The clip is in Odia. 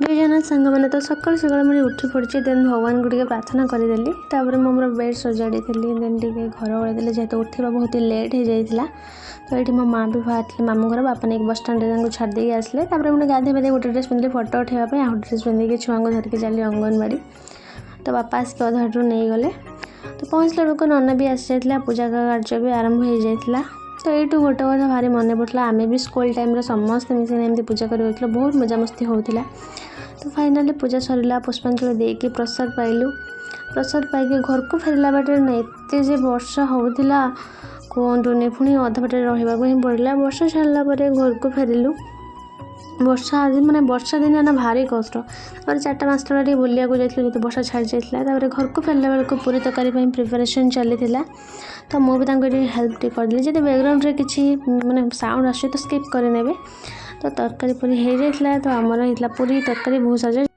ଜୟ ଜଗନ୍ନାଥ ସାଙ୍ଗମାନେ। ତ ସକାଳୁ ସକାଳୁ ମୁଁ ଉଠି ପଡ଼ିଛି। ଦେନ୍ ଭଗବାନଙ୍କୁ ଟିକେ ପ୍ରାର୍ଥନା କରିଦେଲି। ତାପରେ ମୁଁ ମୋର ବେଡ଼୍ ସଜାଡ଼ିଥିଲି, ଦେନ୍ ଟିକେ ଘର ଓଳେଇଦେଲି, ଯେହେତୁ ଉଠିବା ବହୁତ ଲେଟ୍ ହେଇଯାଇଥିଲା। ତ ଏଇଠି ମୋ ମାଆ ବି ବାହାରିଥିଲେ ମାମୁଁ ଘର, ବାପା ନେଇକି ବସଷ୍ଟାଣ୍ଡରେ ତାଙ୍କୁ ଛାଡ଼ି ଦେଇକି ଆସିଲେ। ତାପରେ ମୁଁ ଗାଧେଇ ପାଧେଇ ଗୋଟେ ଡ୍ରେସ୍ ପିନ୍ଧିଲି ଫଟୋ ଉଠାଇବା ପାଇଁ, ଆଉ ଗୋଟେ ଡ୍ରେସ୍ ପିନ୍ଧିକି ଛୁଆଙ୍କୁ ଧରିକି ଚାଲିଲି ଅଙ୍ଗନବାଡ଼ି। ତ ବାପା ଆସିକି ଅଧା ବାଟରୁ ନେଇଗଲେ। ତ ପହଞ୍ଚିଲା ବେଳକୁ ନନା ବି ଆସିଯାଇଥିଲା, ପୂଜା କାର୍ଯ୍ୟ ବି ଆରମ୍ଭ ହେଇଯାଇଥିଲା। ତ ଏଇଠୁ ଗୋଟେ କଥା ଭାରି ମନେ ପଡ଼ୁଥିଲା, ଆମେ ବି ସ୍କୁଲ ଟାଇମ୍ରେ ସମସ୍ତେ ମିଶିକି ଏମିତି ପୂଜା କରିବାକୁ ବହୁତ ମଜାମସ୍ତି ହେଉଥିଲା। ତ ଫାଇନାଲି ପୂଜା ସରିଲା, ପୁଷ୍ପାଞ୍ଜଳି ଦେଇକି ପ୍ରସାଦ ପାଇଲୁ। ପ୍ରସାଦ ପାଇକି ଘରକୁ ଫେରିଲା ବାଟରେ ନା ଏତେ ଯେ ବର୍ଷା ହେଉଥିଲା କୁହନ୍ତୁନି, ପୁଣି ଅଧା ବାଟରେ ରହିବାକୁ ହିଁ ପଡ଼ିଲା। ବର୍ଷା ଛାଡ଼ିଲା ପରେ ଘରକୁ ଫେରିଲୁ। ବର୍ଷା ଆଜି ମାନେ ବର୍ଷା ଦିନ ନା ଭାରି କଷ୍ଟ। ତାପରେ 4ଟା 5ଟା ବେଳେ ଟିକେ ବୁଲିବାକୁ ଯାଇଥିଲୁ, ଯେହେତୁ ବର୍ଷା ଛାଡ଼ି ଯାଇଥିଲା। ତାପରେ ଘରକୁ ଫେରିଲା ବେଳକୁ ପୁରୀ ତରକାରୀ ପାଇଁ ପ୍ରିପାରେସନ୍ ଚାଲିଥିଲା। ତ ମୁଁ ବି ତାଙ୍କୁ ଟିକେ ହେଲ୍ପ ଟିକେ କରିଦେଲି। ଯଦି ବ୍ୟାକ୍ଗ୍ରାଉଣ୍ଡରେ କିଛି ମାନେ ସାଉଣ୍ଡ ଆସୁଛି, ତ ସ୍କିପ୍ କରିନେବେ। ତ ତରକାରୀ ପୁରୀ ହେଇଯାଇଥିଲା। ତ ଆମର ହେଇଥିଲା ପୁରୀ ତରକାରୀ ବହୁତ ସାରା।